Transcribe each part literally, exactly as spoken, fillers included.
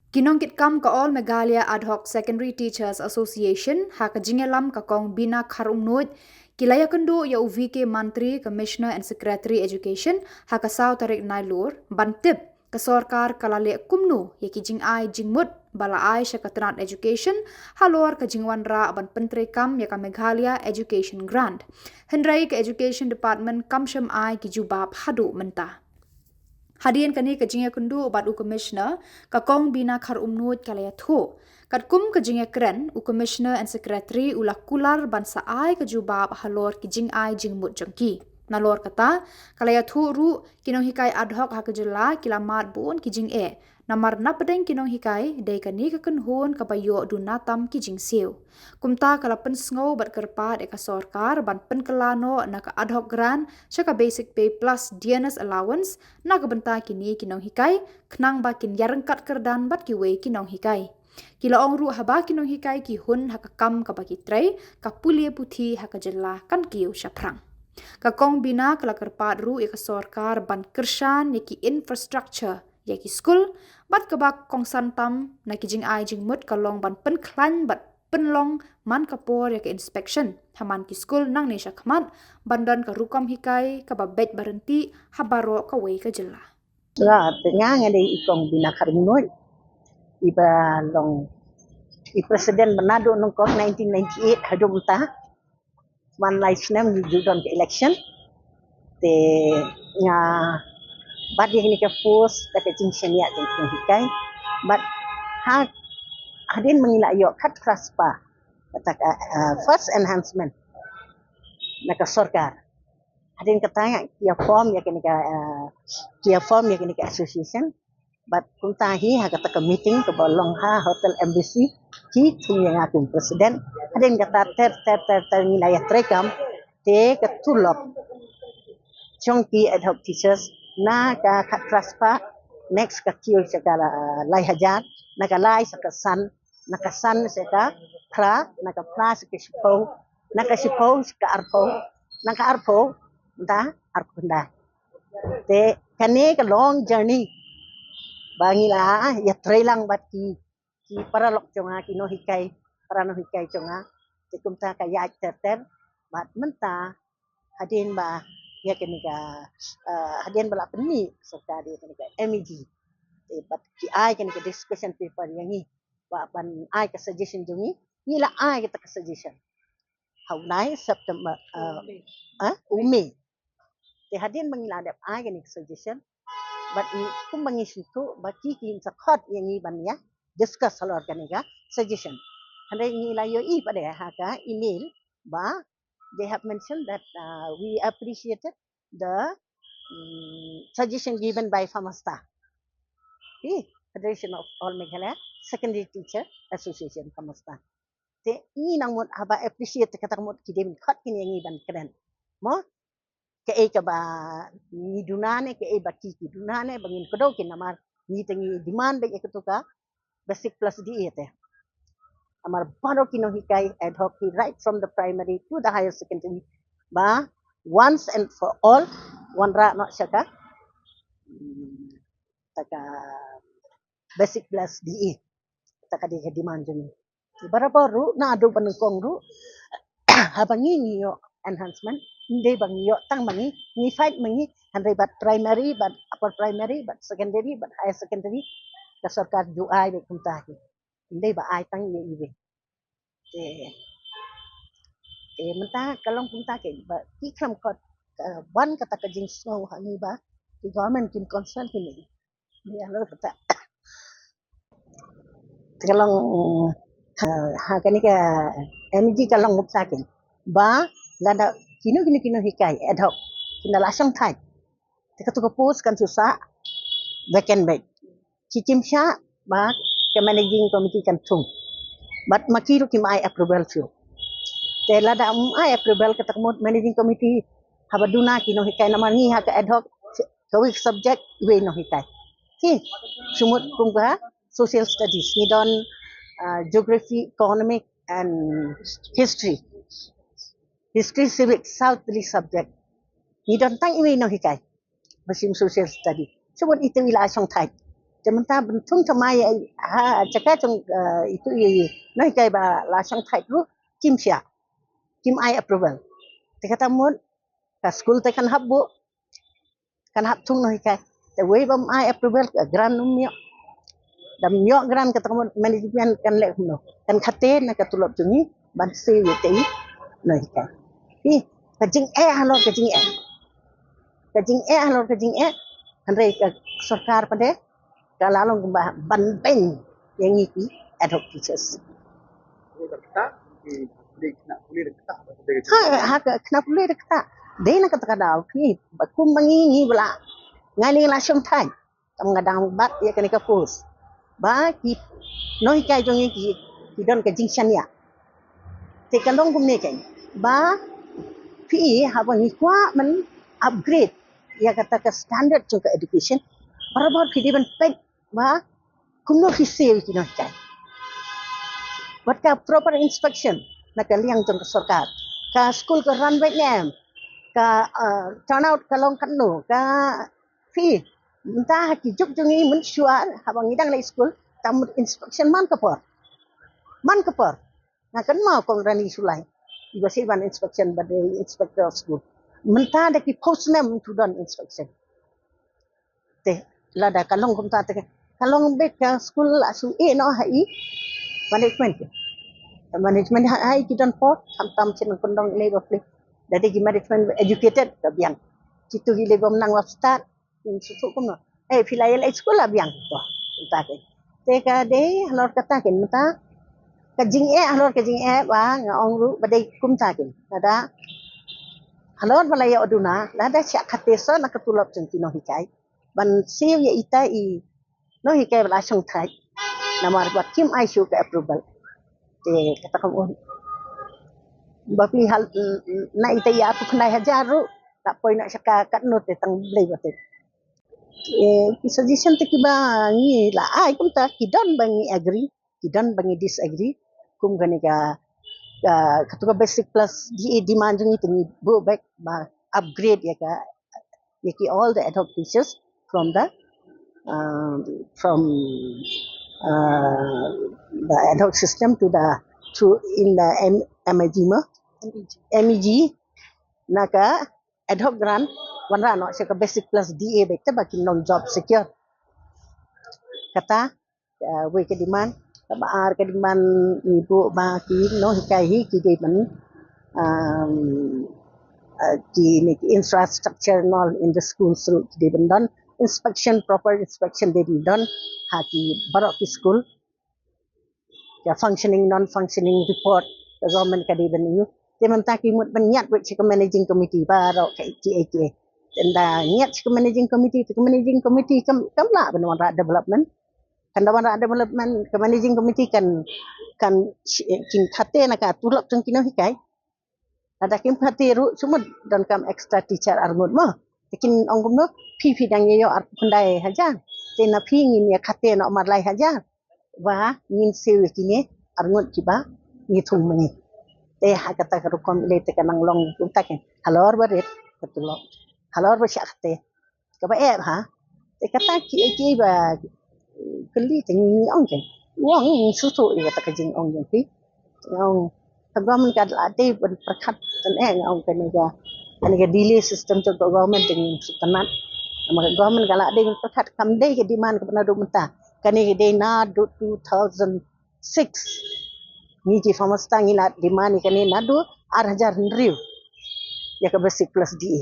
Ki nongkitkam ka All Meghalaya Ad Hoc Secondary Teachers Association, ha ka jingïalam ka Kong Bina Kharumnuid, ki la ïakynduh ïa u V K Mantri, Commissioner and Secretary Education, ha ka saw tarik Nailur, ban tip ka sorkar ka la leh kumno ïa ki jingai jingmut ba la ai sha ka tnat education, halor ka jingwanrah ban pyntreikam ïa ka Meghalaya Education Grant. Hynrei ka Education Department kam shym ai ki jubab haduh mynta. Hadien kane ka jingïakynduh bad u Commissioner, ka Kong Bina Kharumnuid ka la ïathuh. Katkum ka jingïakren, u Commissioner and Secretary u la kular ban sa ai ka jubab halor ki jingai jingmut jong ki. Nalor kata, ka la ïathuh ruh, ki nonghikai ad hoc ha ka jylla ki la mad bun ki jingeh. Namar napdeng ki nonghikai, dei kane ka kynhun kaba ïoh duna tam ki jingsiew. Kumta ka la pynsngew bad kyrpad ïa ka sorkar ban pynkylla noh na ka ad hoc grant sha ka basic pay plus dearness allowance na ka bynta kine ki nonghikai, khnang ba kin ïaryngkat kyrdan bad kiwei ki nonghikai. Ki la ong ruh haba ki nonghikai ki hun ha ka kam kaba ki trei, ka pule puthi ha ka jylla kan kiew shaphrang. Ka Kong Bina ka la kyrpad ruh ïa ka sorkar ban kyrshan ïa ki infrastructure ïa ki skul, bad kaba kongsan tam na ki jingai jingmut ka long ban pynkhlaiñ bad pynlong man ka por ïa ka inspection ha man ki skul nangne shakhmat, ban don ka rukom hikai kaba beit ba ryntih ha baroh kawei ka jylla. Nga, te nga nga dei i Kong Bina Kharumnuid, iba long i president ba naduh nyngkong nineteen ninety-eight haduh mynta. Man lai snem ngi ju don ka election. Te nga bat ïa kane ka post da ka jingshaniah jong ki nonghikai. Bad ha, hadien ba ngi la ïoh khatphra spah, kata ka, ah, first enhancement na ka sorkar. Hadien kata nga ki ïa form ïa kane ka, ah, ki ïa form ïa kane ka association. Bad kumta hi ha kata ka meeting kaba long ha Hotel Embassy, ki thung ïa nga kum president. Hadien kata ter ter ter ter ngi la ïatreikam, te ka tulop jong ki ad hoc teachers, na ka khatphra spah, next ka kiew sha ka, ah, lai hajar, na ka lai sha ka san, na ka san sha ka phra, na ka phra sha ka shiphew, na ka shiphew sha ka arphew, na ka arphew, da arphew da. Te kane ka long journey ba ngi la ïatrei lang bad ki, ki paralok jong nga, ki nonghikai, para nonghikai jong nga. Te kumta ka ïaid ter ter bad mynta hadien ba ïa kane ka, ah, hadien ba la pynmih sorkar ïa kane ka M E G. Te bad ki ai kane ka discussion paper ïa ngi ba ban ai ka suggestion jong ngi, ngi la ai kata ka suggestion ha u lai September, ah, ah, u May. Te hadien ba ngi la dep ai kane ka suggestion, bad ngi, kumba ngi sngewthuh ba ki kin sa khot ïa ngi ban ïa discuss halor kane ka suggestion. Hynrei ngi la ïohi pat de ha ka email ba they have mentioned that, uh, we appreciated the, mm, suggestion given by FAMASTA, the Federation of All Meghalaya Secondary Teacher Association, FAMASTA. Te ngi nang mut haba appreciate, kata ka mut ki dei ban khot kine ïa ngi ban kren. Mo? Kaei kaba ngi duna ne, kaei ba ki ki duna ne, ba ngin kdew ki, namar ngi te ngi demand beit ïa kato ka basic plus D A te. Namar baroh ki nonghikai ad hoc hi, right from the primary to the higher secondary, ba once and for all wanrah noh sha ka, mm, ta ka basic plus D A. Ta ka dei ka demand jong ngi. Barabor ruh, naduh ba nyngkong ruh, haba ngi, ngi ïoh enhancement, ym dei ba ngi ïoh tang ma ngi, ngi fight ma ngi, hynrei bad primary, bad upper primary, bad secondary, bad higher secondary, ka sorkar ju ai beit kumta hi. Ym dei ba ai tang ïa iwei. Te, te mynta ka long kumta, ki ba ki khlem khot, ka wan kata ka jingsngew ha ngi ba ki government kin concern kine. Ïa lo kata. Te ka long, ha, ha kane ka M E G ka long kumta, ki ba lada kino kino ki nonghikai ad hoc kin da la shong thait, te kato ka post kan shu sah vacant beit. Ki kim shah ba ka managing committee kan thung. Bad ma ki ruh kim ai approval shuh. Te lada ym ai approval, kata ka mut managing committee haba duna ki nonghikai, namar ngi ha ka ad hoc, kawei subject, wei nonghikai. Ki, shu mut kum ka social studies, ngi don, ah, geography, economic and history. History, civics, saw tylli subject. Ngi don tang iwei nonghikai ba shim social study. Shu mut ito i la shong thait. Te mynta ban thung thymmai ha jaka jong itu i nonghikai ba la shong thait ruh kim shah, kim ai approval. Te kata mut ka skul te kan hap buh, kan hap thung nonghikai. Te wei bym ai approval ka grant um ïoh. Da ym ïoh grant kata ka mut management kan leh kumno, kan khate na ka tulop jong ngi ban siew ïa te i nonghikai. Hi ka jingeh halor ka jingeh, ka jingeh halor ka jingeh. Hynrei ka sorkar pat de ka la long kumba ban beiñ ïa ngi ki ad hoc teachers. Ha ha ka khynnah pule da kata dei na kata ka daw phi ba kum ba ngi ngi ba la ngai ngi la shong thait. Tam nga dang bat ïa kane ka post ba ki nonghikai jong ngi ki don ka jingshaniah. Te ka long kumne kein ba phi haba ngi kwah ban upgrade ïa kata ka standard jong ka education, barabor phi dei ban peit ba kumno phi siew ki nonghikai. Wat ka proper inspection na ka liang jong ka sorkar. Ka skul ka run beit ne em? Ka turnout ka long katno? Ka phi mynta ha ki juk jong ngi mynshuwa haba ngi dang leit skul, tam inspection man ka por, man ka por. Nga kynmaw kong Rani Shullai, iba shu ban inspection ba dei inspector of school. Mynta da ki post ne em tu don inspection. Te lada ka long kumta te ka long beit ka skul la shu ïeh noh ha i management. Management ha i ki don por, tam tam shen kyndong ne ba pli. Da dei ki management educated ka biang. Kitu ki lei bym nang wap start. Kin shu shu kumno, eh phi la ïa leit skul la biang. To kumta kein. Te ka dei halor kata kein mynta ka jingeh halor ka jingeh ba nga ong ruh ba dei kumta kein. Lada halor ba la ïoh duna, lada shah khate sa na ka tulop jong ki nonghikai ban siew ïa ita i nonghikai ba la shong thait. Namar ba kim ai shuh ka approval. Te kata kam un ba pli hal na ita ïa arphew khyndai hajar ruh la poi na shaka katno te tang Blei ba te. Eh, ki suggestion te kiba ngi la ai kumta ki don ba ngi agree, ki don ba ngi disagree. Kum kane ka ka katu ka basic plus D A demand jong ngi te ngi buh back ba upgrade ïa ka ïa ki all the ad hoc teachers from the um, from uh, the ad hoc system to the to in the M, M I G ma M E G na ka ad hoc grant wanrah noh sha ka basic plus D A beit te ba kin long job secure. Kata uh, wei ka demand. Kaba ar ka demand ngi buh ba ki nonghikai hi ki dei ban um, uh, ki ne ki infrastructure and all in the schools ruh ki dei ban don inspection, proper inspection dei ban don ha ki baroh ki school. Ka functioning non functioning report ka government ka dei ban ïoh. Te mynta ki mut ban ñiad wei sha ka managing committee baroh ka T A T A. Te ynda ñiad sha ka managing committee te ka managing committee kam kam lah ban wanrah development. Kan da wanrah development ka managing committee kan kan kin khate na ka tulop jong ki nonghikai. Lada kim khate ruh shu mut donkam extra teacher arngut mo. Te kin ong kumno, phi phi dang ïoh arphew khyndai hajar. Te na phi ngin ïa khate noh mar lai hajar. Ba ngin siew ïa kine arngut kiba ngi thung ma ngi. Te ha kata ka rukom lei te ka nang long kumta kein halor ba rit ka tulop, halor ba shah khate. Kaba eh ha te kata ki ki ba kylli te ngi ong kein. Ong shu shu ïa kata ka jingong jong phi. Ong ka government ka la dei ban pyrkhat. Te eh ong kane ka kane ka delay system jong ka government te ngi shu tynat. Namar ka government ka la dei ban pyrkhat, kam dei ka demand kaba naduh mynta. Kane ka dei naduh two thousand six. Ngi ki farmers ta ngi la demand ïa kane naduh ar hajar hynriew ïa ka basic plus D A.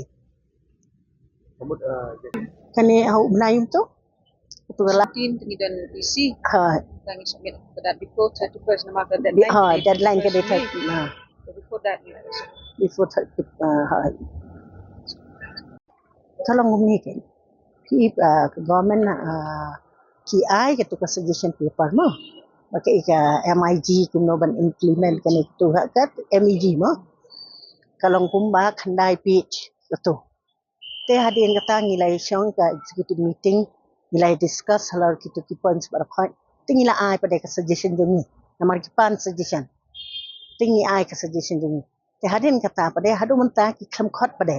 Kane ha u bnai um tu. Tu ka la tin ngi don E C. Ha. Ngi submit ka date before thirty-first namar ka deadline. Ha, deadline ka date. Before that. Before thirty. Ha. Ka long kumne kein. Ki government ki ai katu ka suggestion paper mo. Ba ka i ka M I G kumno ban implement kane katu ha ka M E G mo. Ka long kumba khyndai page katu. Te hadien kata ngi la ïa shong ka executive meeting, ngi la ïa discuss halor kitu ki points baroh khoit. Te ngi la ai pat de ka suggestion jong ngi. Namar ki pan suggestion. Te ngi ai ka suggestion jong ngi. Te hadien kata pat de haduh mynta ki khlem khot pat de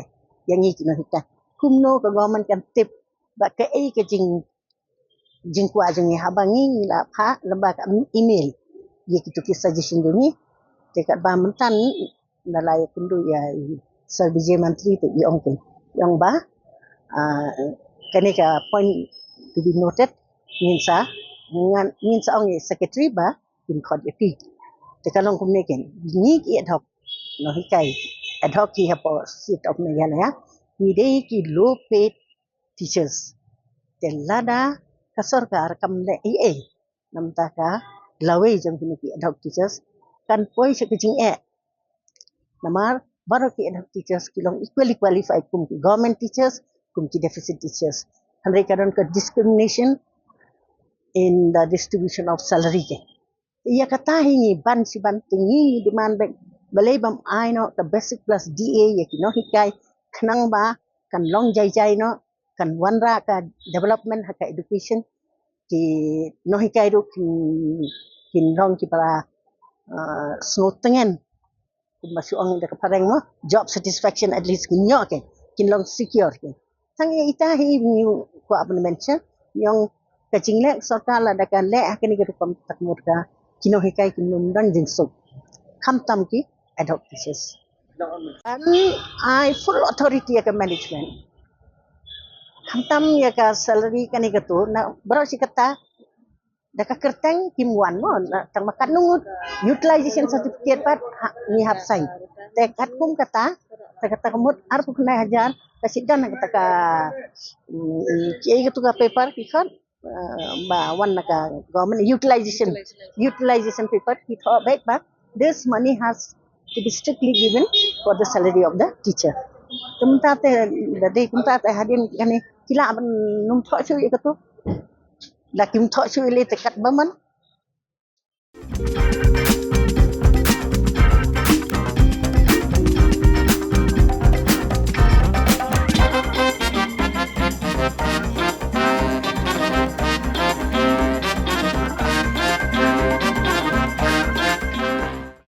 ïa ngi ki nonghikai. Kumno ka government kan tip ba kaei ka jing jingkwah jong ngi haba ngi ngi la phah lyngba ka email ïa kitu ki suggestion jong ngi. Te katba mynta ngi la ïakynduh ïa i Sir Vijay Mantri te i ong, i ong ba, ah, kane ka point to be noted, ngin sa, ngin sa ong ïa i secretary ba kin khot ïa phi. Te ka long kumne, ngi ki ad hoc nonghikai, ad hoc ki hapoh State of Meghalaya, ngi dei ki low paid teachers. Te lada ka sorkar kam leh ei ei namar ka lawei jong kine ki ad hoc teachers, kan poi sha ka jingeh. Namar baroh ki ad hoc teachers ki long equally qualified kum ki government teachers, kum ki deficit teachers. Hynrei ka don ka discrimination in the distribution of salary. Te ïa kata hi ngi ban shi ban te ngi demand beit, balei bym ai noh ka basic plus D A ïa ki nonghikai, khnang ba kan long jai jai noh, kan wanrah ka development ha ka education. Ki nonghikai ruh kin, kin long ki para, ah, sngewtngen, kumba shu ong da ka phareng mo, job satisfaction, at least kin ïoh ke, kin long secure ke. Tang ïa ita hi ngi kwah ban mention, ïa ka jingleh sorkar lada ka leh ha kane ka rukom, tak mut ka ki nonghikai kin ym don jingsuk, khamtam ki ad hoc teachers. And I full authority ïa ka management, khamtam ïa ka salary kane katu, na baroh shi katta da ka kyrteng kim wan mo, na tang ma katno ngut utilization certificate pat ha, ngi hap sign. Te katkum kata, te kata ka mut arphew khyndai hajar ka sdang na kata ka, mm, kiei katu ka paper ki khot, eh, ba wan na ka government, utilization, utilization paper ki thoh beit ba this money has to be strictly given for the salary of the teacher. Te mynta te, da dei kumta te hadien kane ki lah ban ym thoh shuh ïa katu. Da kim thoh shuh ïa lei te katba man.